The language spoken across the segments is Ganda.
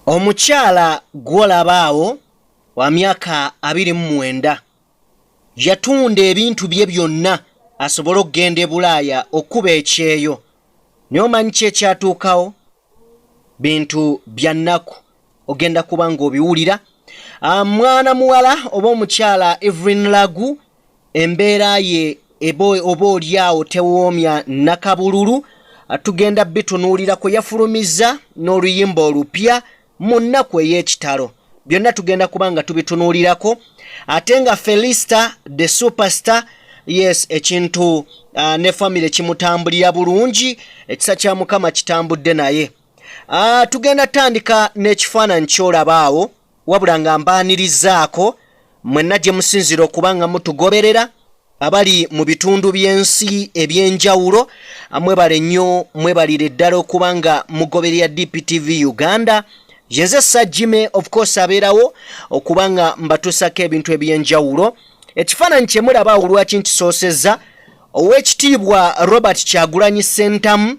Omukyala gw'olaba awo wa myaka 29 yatunda ebintu bye byonna asobole okugenda e Bulaaya okukuba ekyeyo. Naye omanyi ki ekyatuukawo? Bintu bya nnaku ogenda kuba ng'obiwulira. Ah, mwana muwala oba omukyala Evelyn Lagu embeera ye oba olyawo tewoomya nakabululu. Ah, tugenda bitunuulirako yafulumizza n'oluyimba olupya mu nnaku ey'ekitalo. Byonna tugenda kuba nga tubitunuulirako. Ate nga Felista the superstar, yes, ekintu ne famire kimutambulira bulungi, ekisa kya Mukama kitambudde naye. Tugenda tandika n'ekifaananyi ky'olaba awo, wabula nga mbaanirizaako mwenna gye musinziira okuba nga mutugoberera abali mu bitundu by'ensi eby'enjawulo. Mwebale nnyo, mwebalire ddala okuba nga mugoberera DPTV Uganda. Yenze Sajime, of course abeerawo okuba nga mbatuusako ebintu eby'enjawulo. Ekifaananyi kye mulaba awo lwaki nkisoosezza, Oweekitiibwa Robert Kyagulanyi Ssentamu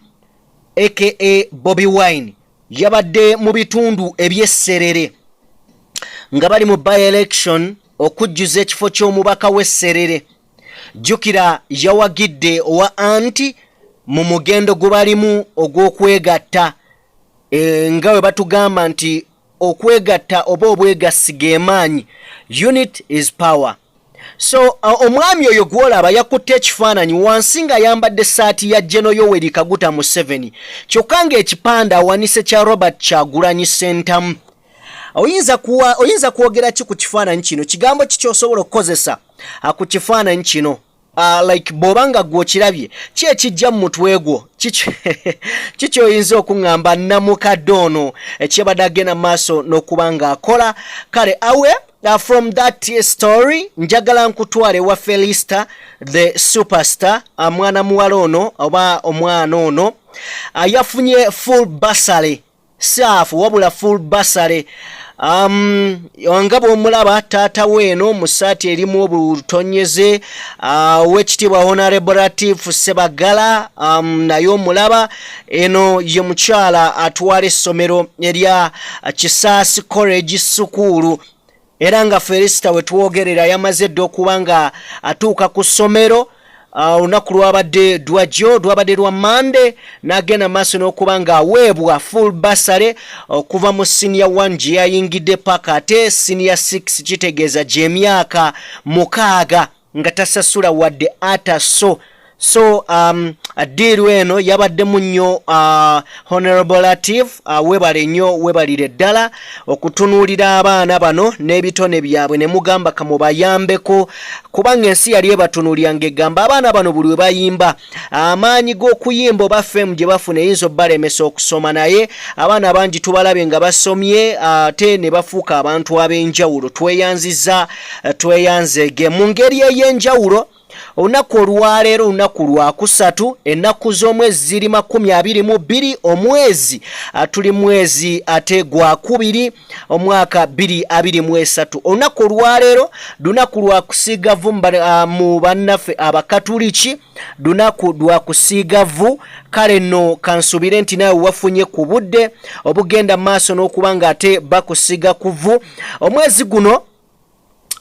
aka Bobi Wine yabadde mu bitundu eby'Esserere nga bali mu by-election okujjuza ekifo ky'omubaka w'Esserere. Jjukira yawagidde owa anti mu mugendo gwe balimu ogw'okwegatta, nga bwe batugamba nti okwegatta oba obwegassi ge maanyi, unit is power. So omwami oyo gw'olaba yakutte ekifaananyi wansi ng'ayambadde essaati ya Geno Yoweri Kaguta Museveni, kyokka ng'ekipande awanise kya Robert Kyagulanyi Ssentamu. Oyinza kwogera ki ku kifaananyi kino? Kigambo ki ky'osobola okukozesa ku kifaananyi kino? Like bw'oba nga gwe okirabye, ki ekijja mu mutwe gwo? Ki ky'oyinza okuŋŋamba namukadde ono ekyebadde agenda mu maaso n'okuba ng'akola? Kale awe from that story njagala nkutwale wa Felista the superstar. Mwana muwala ono oba omwana ono yafunye full bursary, saafu wabula full bursary. Nga bw'omulaba taata weeno mu ssaati erimu obutonyeze, owekitiibwa Honorable Latif Sebagala, naye omulaba eno ye mukyala atwala essomero erya Kisaasi College Sukuulu, era nga Felisita we twogerera yamaze dda okuba nga atuuka ku ssomero. Olunaku lwabadde dwajjo, lwabadde lwa Mande, n'agenda maaso n'okuba ng'aweebwa full bursary okuva mu senior 1 gye yayingidde paka ate senior 6, kitegeeza gy'emyaka 6 nga tasasula wadde ata. So deal eno yabaddemu nnyo. Honorable Latif, webale nnyo, webalire ddala okutunuulira abaana bano n'ebitone byabwe ne mugamba kamubayambeko, kubanga ensi yali ebatunuulira ng'egamba abaana bano buli we bayimba amaanyi g'okuyimba oba fame gye bafuna eyinza obbalemesa okusoma. Naye abaana bangi tubalabye nga basomye ate ne bafuuka abantu ab'enjawulo. Tweyanziza, tweyanzeege mu ngeri ey'enjawulo. Olunaku olwaleero olunaku lwakusatu, ennaku z'omwezi ziri 22, omwezi tuli mwezi ate gwakubiri, omwaka 2023. Olunaku olwaleero lunaku lwa kusiiga vvu mu bannaffe Abakatuliki, lunaku lwa kusiiga vvu. Kale nno kansubire nti nawe wafunye ku budde obugenda maaso n'okuba nga ate bakusiiga ku vvu. Omwezi guno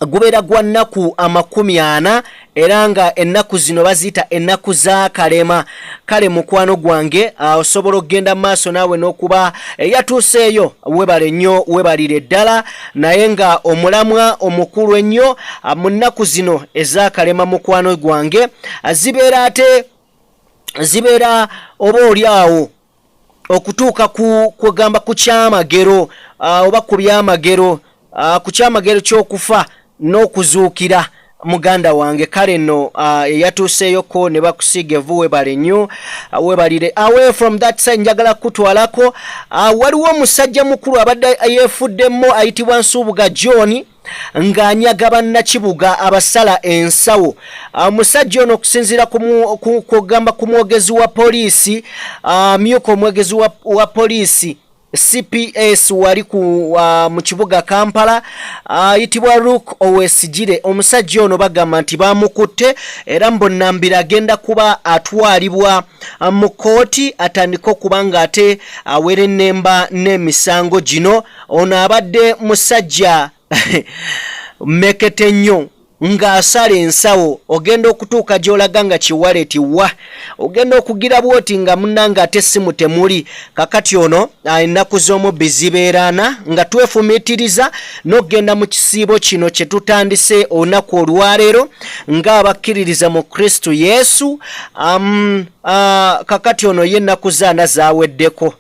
gubeera gwa nnaku 40, era nga ennaku zino baziyita ennaku za Kalema. Kale mukwano gwange, osobola okugenda mu maaso naawe n'okuba eyatuuseeyo. Webale nnyo, webalire ddala. Naye nga omulamwa omukulu ennyo mu nnaku zino ez'Akalema, mukwano gwange, zibeera ate zibeera oba oli awo okutuuka ku kwegamba ku kyamagero, oba ku byamagero, ku kyamagero ky'okufa n'okuzuukira, muganda wange. Kale nno eyatuuseeyoko ne bakusiiga evvu, webale nnyo, webalire. Away from that side, njagala kukutwalako, waliwo omusajja mukulu abadde yeefuddemu ayitibwa Nsubuga John ng'anyaga bannakibuga abasala ensawo. Omusajja ono okusinziira kugamba ku mwogezi wa poliisi, myuka omwogezi wa poliisi. CPS wali ku mu kibuga Kampala ayitibwa Luke Owesigire. Omusajja ono bagamba nti bamukutte era mbonambira agenda kuba atwalibwa mu kkooti atandike okuba nga ate awerennemba n'emisango gino. Ono abadde musajja mekete nnyo ng'asala ensawo, ogenda okutuuka gy'olaga nga kiwaleti wa ogenda okugira bwoti nga munnange ate essimu temuli. Kakati ono ennaku z'omubbi zibeeraana nga twefumiitiriza n'okugenda mu kisiibo kino kye tutandise olunaku olwaleero ng'abakkiririza mu Kristo Yesu. Kakati ono ye ennaku zaana zaweddeko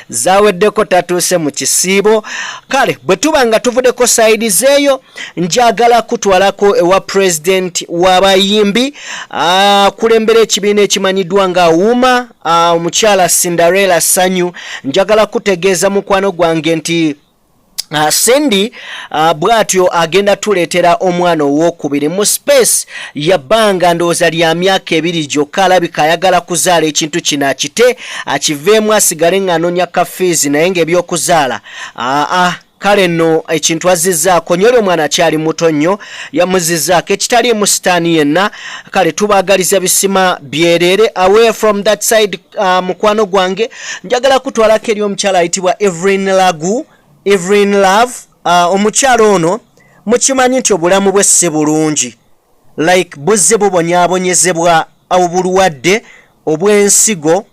zaweddeko, tatuuse mu kisiibo. Kale bwe tuba nga tuvuddeko side zeeyo, njagala kutwalako ewa pulezidenti w'abayimbi akulembera ekibiina ekimanyiddwa nga UMA, omukyala Cinderella Sanyu. Njagala kutegeeza mukwano gwange nti Cindy bw'atyo agenda tuleetera omwana owokubiri mu space ya bbanga ndowooza lya myaka 2 gyokka. Alabika ayagala kuzaala ekintu kino akite akiveemu, asigale ng'anoonya ka fees, naye ng'ebyokuzaala aa kale nno ekintu azizzaako nnyo. Oli omwana akyali muto nnyo, yamuzizzaako ekitaliimu sitaani yenna. Kale tubaagaliza bisima byereere. Away from that side, mukwano gwange, njagala kutwalako eri omukyala ayitibwa Evelyn Lagu, Evelyn Love. Omukyala ono mukimanyi nti obulamu bwe si bulungi, like buzze bubonyaabonyezebwa obulwadde obw'ensigo,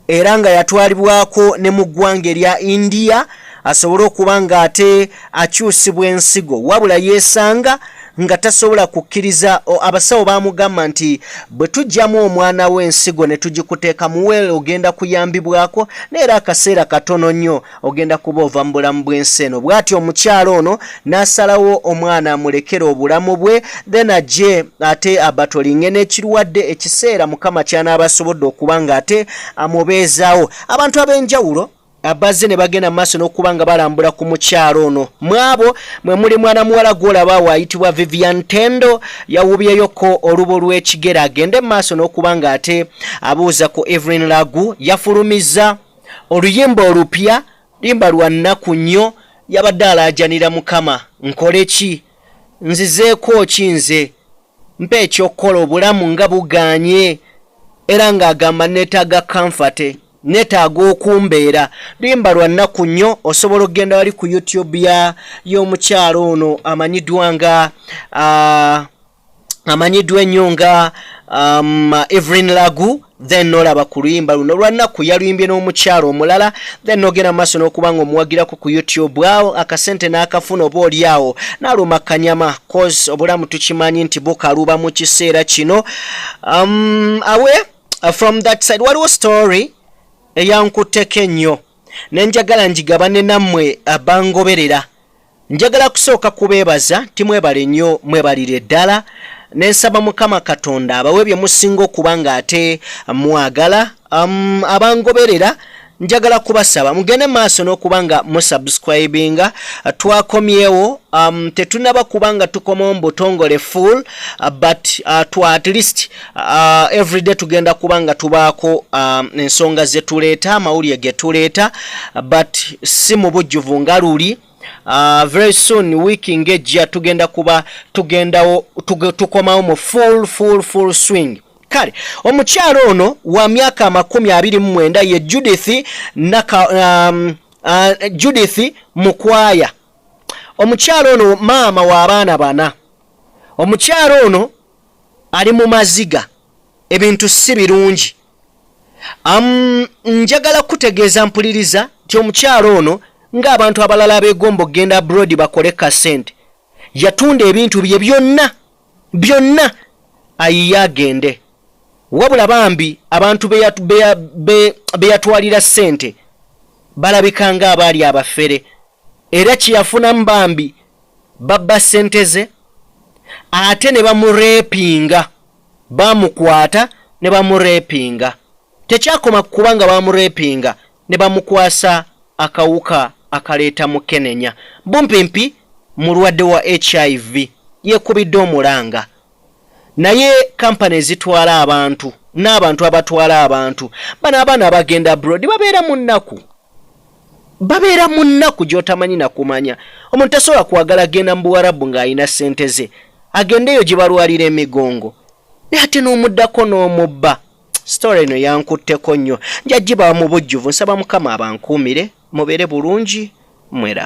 era nga yatwalibwako ne mu ggwanga erya India asobole okuba ng'ate akyusibwa ensigo, wabula yeesanga nga tasobola kukkiriza. Abasawo baamugamba nti bwe tuggyamu omwana w'ensigo ne tugikuteeka muweere ogenda kuyambibwako, naye era akaseera katono nnyo ogenda kuba ova mu bulamu bw'ensi eno. Bw'atyo omukyalo ono n'asalawo omwana amulekere obulamu bwe, then ajje ate abatolinge n'ekirwadde ekiseera Mukama ky'anaaba asobodde okuba ng'ate amubeezaawo. Abantu ab'enjawulo abazze ne bagenda mu maaso n'okuba nga balambula ku mukyalo ono. Mu abo mwe muli mwana muwala gw'olaba awo ayitibwa Vivian Tendo, yawubyeyoko olubo lw'ekigere agende mu maaso n'okuba ng'ate abuuza ku Evelyn Lagu. Yafulumizza oluyimba olupya, luyimba lwa nnaku nnyo. Yabadde alaajanira Mukama, nkole ki? Nzizeeko ki? Nze mpa ekyokukola, obulamu nga bugaanye. Era ng'agamba neetaaga comfort, neetaaga okumbeera. Luyimba lwa nnaku nnyo. Osobola okugenda wali ku YouTube ya y'omukyalo ono amanyiddwa nga amanyiddwa ennyo nga Evelyn Lagu, then nolaba ku luyimba luno lwannaku yaluyimbye n'omukyalo omulala, then nogenda maaso n'okuba nga omuwagirako ku YouTube awo akasente n'akafuna, oba oli awo n'aluma kanyama, cause obulamu tukimanyi nti bukaluba mu kiseera kino. Away from that side, waliwo story eyankutteko ennyo nenjagala njigabane nammwe abangoberera. Njagala kusooka kubeebaza nti mwebale nnyo, mwebalire ddala, nensaba Mukama Katonda abawe bye musinga okuba ng'ate mwagala. Abangoberera njagala kubasaba mugende maaso n'okuba nga musubscribinga. Twakomyewo, tetunaba kuba nga tukomawo mu butongole full, but to at least everyday tugenda kuba nga tubaako ensonga zetuleeta, amawulire ge tuleeta, but si mu bujjuvu nga luli. Very soon, wiiki ng'ejja, tugenda kuba tugendawo tukomawo mu full full full swing. Kale omukyalo ono wa myaka 29 ye Judith Naka, Judith Mukwaya. Omukyalo ono maama w'abaana bana. Omukyalo ono ali mu maziga, ebintu si birungi. Njagala kutegeeza mpuliriza nti omukyalo ono, ng'abantu abalala abeegomba okugenda abroad bakole kasente, yatunda ebintu bye byonna byonna ayiye agende, wabula bambi abantu be yatwalira ssente balabika ng'abaali abafere, era kyeyafunamu bambi babba ssente ze ate ne bamurepinga, bamukwata ne bamurepinga. Tekyakoma kuba nga bamurepinga ne bamukwasa akawuka akaleeta mukenenya, bumpimpi mulwadde wa HIV, yeekubidde omulanga. Naye kampani ezitwala abantu N'abantu abatwala abantu bano, abaana abagenda abroad babeera mu nnaku, babeera mu nnaku gy'otamanyi nakumanya. Omuntu tasobola kwagala genda mu Buwarabu ng'alina ssente ze, agendeeyo gye balwalira emigongo, naye ate n'omuddako n'omubba. Story eno yankutteko nnyo, nja gibawa mu bujjuvu. Nsaba Mukama abankuumire, mubeere bulungi, mweraba.